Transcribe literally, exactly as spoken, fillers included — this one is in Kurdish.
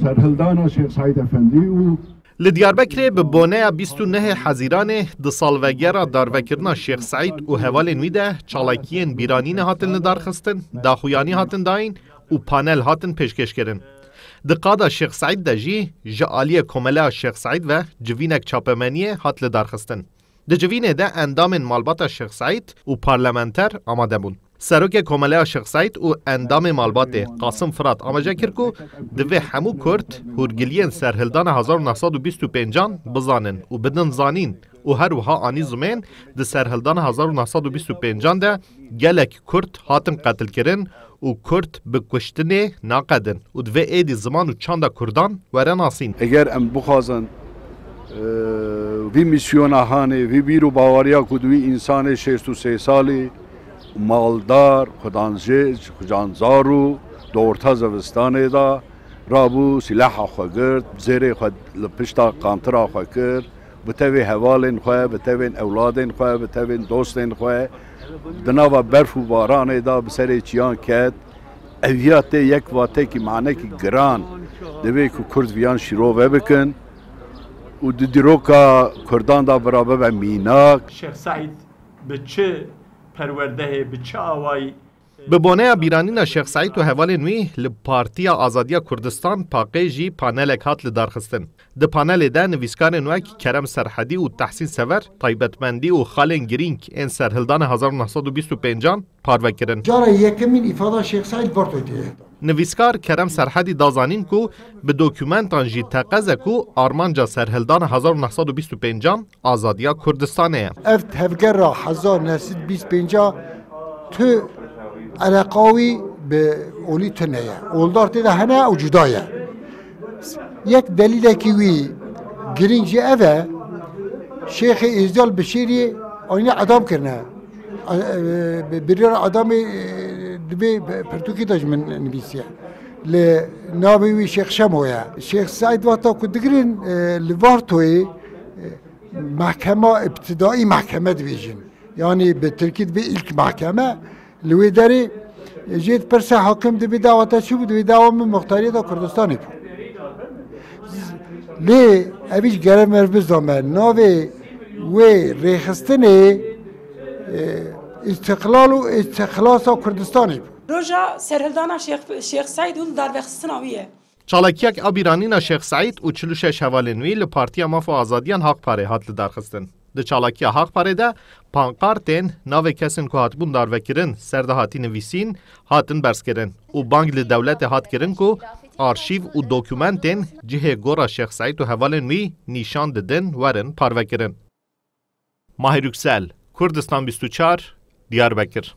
Serhildana Şêx Seîd Efendî û Li Diyarbekirê bi boneya bîst û nehê Hezîranê di salvegera darvekirina Şêx Seîd û hevalên wî de çalakiyên bîranînê hatin lidarxistin, daxuyanî hatin dayîn û panel hatin pêşkêşkirin. Di qada Şêx Seîd de jî ji aliyê Komeleya Şêx Seîd ve civînek çapemeniyê hat lidarxistin. Di civînê de endamên malbata Şêx Seîd û parlamenter amade bûn. Serokê Komeleya Şêx Seîd û endamê malbatê Qasim Firat amaje kir ku divê hemû Kurd hûrgiliyên serhildana hezar û neh sed û bîst û pêncan bizanin û bidin zanîn û her wiha anî zimên di serhildana hezar û neh sed û bîst û pêncan de gelek Kurd hatin qetilkirin û Kurd bi kuştinê naqedin û divê êdî ziman û çanda Kurdan were nasîn. Eger em bixwazin, e, vî mîsyona hanê, vî bîr û baweriya ku di wî însanê şêst û sê salî, maldar, xudanjêj, xucanzar û di orta zivistanê de rabû, sîlaha xwe girt, zêrê xwe li pişta qantira xwe kir, bi tevê hevalên xwe, bi tevên ewladên xwe, bi tevên dostên xwe, di nava berf û baranê de bi serê çiyan ket. Eviya tê yek vatekî manekî giran. Divê ku Kurd viyan şîrove bikin û di dîroka Kurdan de bira bibe mînak. Şêx Seîd bi çi perwerdehê, bi çi awayî Bi boneya bîranîna Şêx Seîd û hevalên wî li Partiya Azadiya Kurdistan, paqê, jî panelek hat lidarxistin. Di panelê de nivîskarên wek Kerem Serhedî û Tehsîn Sever taybetmendî û xalên girîng ên serhildana hezar û neh sed û bîst û pêncan parve kirin. Cara yekemîn îfada Şêx Seîd Vartoyê tê. Nivîskar Kerem Serhedî da zanîn ku bi dokumentan jî teqez e ku armanca serhildana hezar û neh sed û bîst û pêncan azadiya Kurdistanê ye. Ev tevgera hezar neh sed bîst pênca tu eleqa wî bi olî tune ye. Oldar tê de hene û cuda ye. Yek delîlekî wî girîng jî ev e, Şêxê Êzdiyal Bişêrî anî edam kirine. E, e, bi biryara edamê, e, dibê pirtûkê de ji min nivîsiye. Li navê wî Şêx Şemo ye. Şêx Seîd vata ku digirin, e, li Vartoyê, e, mehkema îbtidaî mehkeme dibêjin. Yanî bi tirkî dibê ilk mahkeme. Li wê derê, e, jê dipirse hakim dibê dawa te çi bû? Dibê dawa min muxtariyeta Kurdistanê bû. Lê ev jî gere mer bizane navê wê rêxistinê, e, îstiqlal û îstixlasa Kurdistanê bû. Roja serhildana Şêx, Şêx Seîd û darvexistina wî ye. Çalakiyek a bîranîna Şêx Seîd û çil û şeş hevalên wî li Partiya Maf û Azadiyan Haqparê hat lidarxistin. Di çalakiya Haqparê de pankartên navê kesên ku hatibûn darvekirin ser de hatî nivîsîn hatin berzkirin û bang li dewletê hat kirin ku arşîv û dokumentên cihê gora Şêx Seîd û hevalên wî nîşan didin werin parvekirin. Mahir Yüksel, Kurdistan bîst û çar, Diyarbekir.